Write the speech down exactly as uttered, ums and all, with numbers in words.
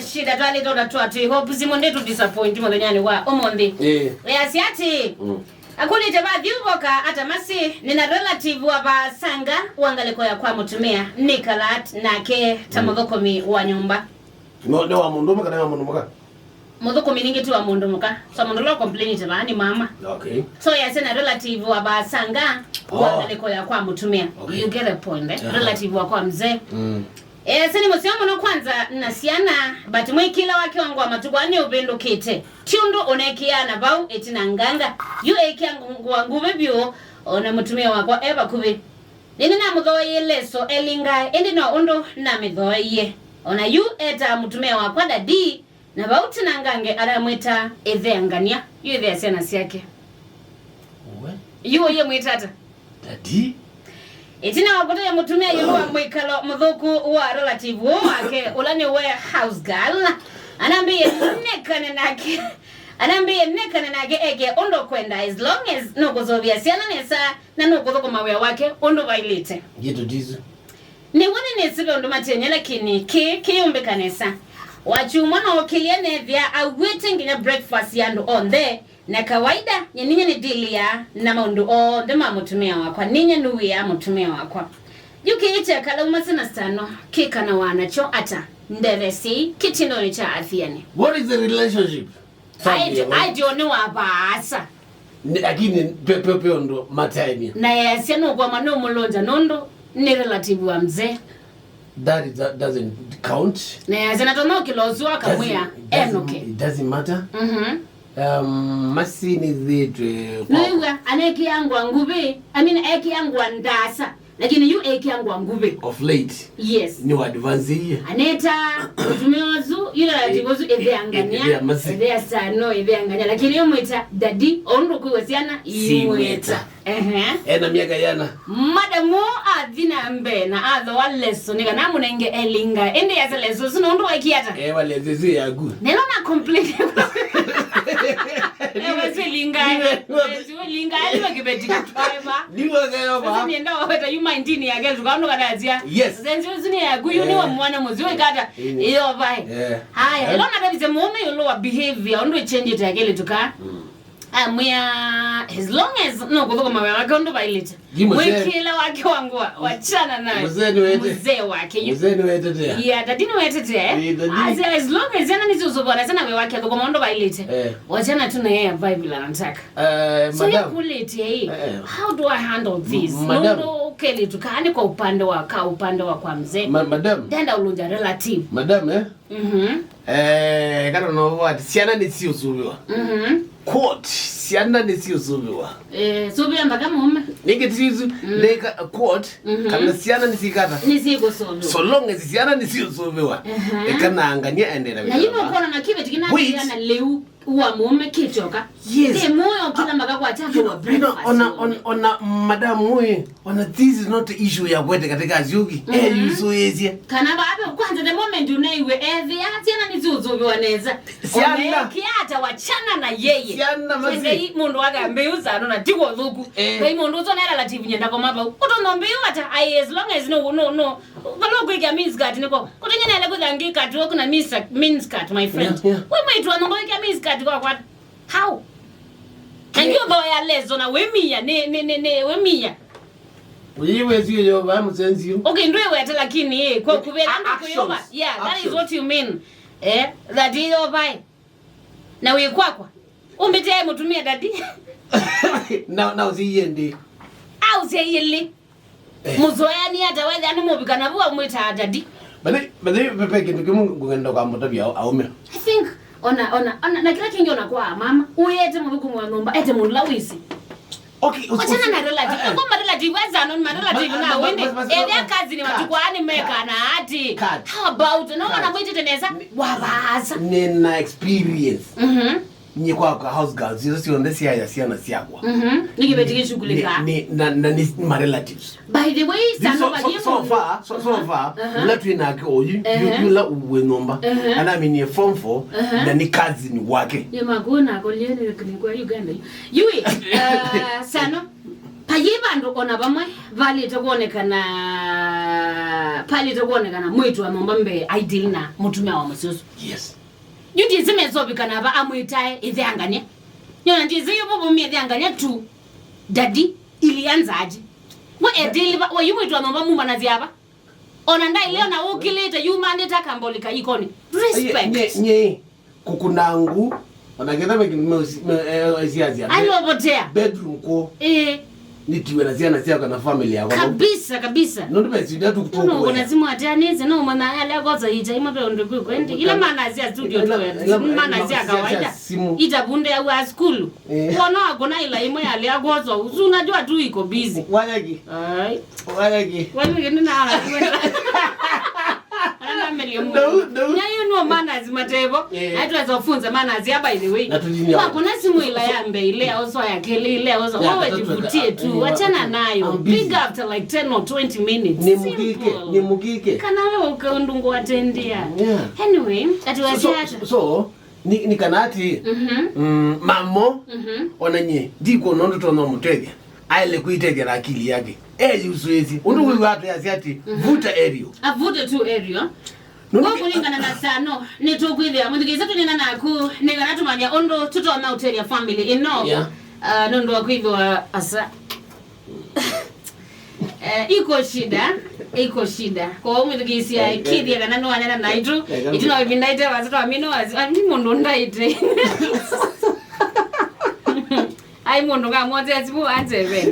Shida twalĩte ona twatwĩ hope simũ ndĩtũ disappoint mũthenyanĩ wa ũmũnthĩ. Eh. Easya atĩ, mm, akũlĩte vathiũvoka ata masi, nĩna relative wa vasanga wa ngalĩko ya kwa mũtumĩa, nĩkalaa nake ta, mm, mũthũkũmi wa nyũmba. No, nĩ wa mũndũ ũmwe kana wa mũndũ mũka? Mũthũkũmi ningĩ ti wa mũndũ mũka. So mũndũ ũla ũcomplainĩte vaa nĩ mama. Okay. So easya na relative wa vasanga wa, oh, ngalĩko ya kwa mũtumĩa. Okay. You get the point, eh? Aha. Relative wa kwa mzee. Mm. Easya nĩ mũseo mũno kwanza na syana, but mwĩkĩĩle wake wa ngũa matukũ aa nĩũvĩndũkĩte. Ti ũndũ ũnekĩaa na vau ĩtina nganga. Yu ekĩa ngũa nguvĩ vyũ, ona mũtumĩa wakwa e vakuvĩ. Nĩnĩnamũthooeie leso elingae, ĩndĩ no ũndũ namĩthooeie. Ona yu etaa mũtumĩa wakwa daddy, na vau tena ngange aramwĩta ĩtheangania, yu ĩthea syana syake. We? Yu ũyĩmwĩta ata? Daddy? Ĩtina wa kũtavya mũtumĩa ĩũlũ wa mwĩkalo mũthũku wa relative ũũ wake, ũla nĩwe house girl, anambĩie nekane nake. Anambĩie nekane nake eke ũndũ ũkwenda, as long as nũkũsũvĩa syana nesa na nũkũthũkũma wĩa wake ũndũ vailĩte. Ngĩtũ tisu. Nĩw'o nĩnĩsĩ ve ũndũ matenya, lakini kĩĩ kĩyũmbĩka nesa. Wakyumwa nookĩlye neethĩa auĩte nginya breakfast ya andũ onthe, na kawaida, nye ninyie nĩndilĩaa na maũndũ onthe ma mũtumĩa wakwa, ninyie nũw'ĩaa mũtumĩa wakwa. Yu kĩĩ kya kalauma sina sitano, kĩkanawaa nakyo ata? Ndethesyei kĩtindonĩ kya athiani. What is the relationship? Aityo, aityo nĩ wa vaasa. Ni-, lakini pe, pe, pe ũndũ mataemia. Na easya nũkwama nũmũlũngya nũndũ nĩ relative wa mzee. That is, that doesn't count. Na easya na tũmokĩla ũsu akamwĩa, doesn't, doesn't, enoke. It doesn't matter. Mhm. Um, masi nĩthĩtwe kwa nĩw'a anekĩa ngũa nguvĩ, I mean, ekĩa ngũa ndaasa. Lakini yu ekĩa ngũa nguvĩ. Of late. Yes. Nĩ wa advance iye. Aneta mũtumĩa ũsu, yu relative ũsu ĩtheangania. Ĩthea masi. Ĩthea sano, ĩtheangania. Lakini yu mwĩta daddy, o ũndũ kwĩw'a syana, imwĩta. Ehe. Ena myaka yana. Madamu athi na mbee na athoa leso, nĩ kana amũnenge elinga. Ĩndĩ yasa leso, ũsu nĩ ũndũ waĩkie ata? Ewa leso ĩsu yaku. Neno na complain. Ewa silinga. Silinga, aliwe kibeti kitwaema. Niwe gero ba. Sasa nienda waweta yuma ndini ya gezu, kaondo kanazia. Yes. Zenzi uzi ni ya guyu ni wa mwana muzi, we kata. Mm. Iyo vai. Eh. Haya, eh, ĩla ũnatavisye mũũme ĩũlũ wa behavior, ũndũ ĩchenjĩte akĩlĩ tũka. Mm. Amwĩa, as long as no kũthũkũma wĩa wake ũndũ vailĩte. Mwĩkĩĩle wake wa ngũa, wachana naye. Mzee nĩwetetea. Mzee wake yu. Mzee nĩwetetea. Yeah, daddy nĩwetetea, eh? Eh, daddy. As, as long as yana nĩsiũsũvwa na sana wĩa wake athũkũma ũndũ vailĩte. Eh. Wachana tu na yeye avae vile anataka. Eh, so madam. Yakulĩtie hii. Eh. How do I handle this? M-, madam. Nũndũ ũkelĩtu kaani kwa upande wa, ka upande wa kwa mzee. Ma-, madam. Ndenda ũlũngya relative. Madam, eh? Mhm. Eh, kana no what? Syana nĩsiũsũvĩwa. Mhm. Quote, syana nĩsiũsũvĩwa. Eh, sũvĩa mpaka mũũme. Nĩngĩ tisu, mm, ndeka, quote, mhm, kana syana nĩsikata. Nĩsikũsũvĩwa. So long as syana nĩsiũsũvĩwa. Mhm. Eka na angania endele. Na yino kona na kibe tikina. Wait. Syana lĩu. Wa mũũme kĩkyoka. Yes. Ĩ mũyo kila maka kwa chake wa breakfast. You know, ona, ona, ona madam ĩ, ona this is not the issue ya kwete katika asyũki. Mhm. Eh, yusũĩsye. Kana babe kwanza the moment unaiwe ethĩa syana nĩsiũsũvĩwa nesa. Syana. Kiata wachana na yeye. Syana mazi. Ngai mũndũ wake ambe uza no na tiwo thuku. Eh. Ngai mũndũ uzo nera relative nyenda kwa mabau. Utono mbe ata ai as long as no, no, no. Vala ũkwĩkĩa miniskirt nĩko. Kũteng'enele kwĩthĩa ngĩkati waku na miniskirt, my friend. Yeah, yeah. We mwĩĩtu wa nyũmba wĩkĩa miniskirt kwakwa. How? Na ndio thoya leso na wĩmia, nĩ, nĩ, nĩ, nĩ, wĩmia. Ũyĩw'e sio yo va mũsenzio. Okay, ndwĩwete lakini, eh, kwa kũvela ndũ kũyova. Actions. Yeah, that is what you mean. Eh, that is your vibe. Na wĩ kwakwa. Ũmbĩte mũtumia daddy. Na, na ũsiie ndi. Au siie li. Eh. Mũzoeani ata wethĩa nĩ mũvika na vau amwĩtaa daddy. But they, but they, pe, pe kĩndũ kĩmwe ngũenda kwamũtavya au-, aume. I think, ona, ona, ona, na kĩla kĩngĩ ona kwa mama, ũyete mũthũkũmi wa nyũmba, ete mũndũ la wĩsĩ. Okay, wachana na relative. Eh, eh. Kwa ma relative, weza no ma relative na wende. Ethĩa kazi ni matukũ ani meka na ati. Cut. How about? No, cut. Wana mwĩtĩte nesa. Wavaasa. Nina experience. Mhm. Nyie kwakwa house girls, icio cionthe syaya syana syakwa. Mhm. Nĩ kĩveti kĩshughulika. Nĩ, nĩ, na, na nĩ ma relatives. By the way, this sana so, so, so far, so, so far, uh-huh, ula twĩ nake oyu, uh-huh, yu-, yula uwe nyũmba. Uh-huh. Anaminie form four, uh-huh, na nĩ cousin wake. Ye makuna kolie ni kwa Uganda. Yui, uh, sana. Payi vandu ona vamwe valite kuonekana Palĩte kwonekana mwĩĩtu wa nyũmba mbee aidili na mũtumĩa wa mũsyĩ ũsu. Yes. Yu ndyĩsĩ mesovikana va amwĩtae ĩtheangany'a. Nyona ndyĩsĩ yu vũvũmie ĩtheangany'a tu. Daddy, ilianzaje? We edili va, we yu mwĩĩtu wa nyũmba mumanasya va? Ona ndaileo na ũkĩlĩte yumanĩte akambolika ikoni. Respect. Nye, nye, kũkuna ngu, ona ketha me, me, me, eh, siasia. Aliopotea. Bedroom ko. Eh. Nitiwe na syana syakwa na family yakwa. Kabisa, kabisa. Nũndũ mesinda tu tu. Nũndũ kuna simu atia nĩsĩ, no mwana ale akosa ita ima pe ũndũ kwĩ kwendi. Ila mana sia studio tu. Mana sia kawaida. Itavunde ya wa school. Eh. Kuona wako na ila imwe yale akosa. Usu unajua tu iko busy. Wayaki. Ai. Wayaki. Wayaki nina ala. Ala na Miriam. No, no. Nyayo no manners matevo. Eh. Aitwa zofunza manners ya, by the way. Na tulinya. Kwa kuna simu ila ya mbe ile ya oso ya kele ile ya oso. Ya, wewe jivutie tu. Wachana nayo. I'm busy. Piga after like ten or twenty minutes. Ni mukike, simple. Ni mukike. Kana wewe ukaundungu watendia. Yeah. Anyway, ati so, so, so, ni, ni kana ati, mm, mamo, ona nye, ndikwona ũndũ tonya mũtethya. Aile kwĩtethya na akili yake. Eyusũĩsye. Ũndũ wĩw'a atwĩasya ati, vuta Ariel. Avute tu Ariel. Nũndũ kwa kũlingana na Sano, nĩtũkwĩthĩa mũthikĩĩsya tũnena naku, nĩ kana tũmanya ũndũ tũtonya ũtethya family ĩno. Yeah. Ah, nũndũ wa kwĩthĩwa asa. Eh, iko shida, iko shida. Kwa ũmũthikĩĩsya, eh, eh, kĩthĩa kana nĩwanena naitũ, eh, eh, ituna ĩvinda ĩte wasa twamino wasi, ah, ni mũndũ ndaite. Ai mũndũ ngamwotea simu anze vene.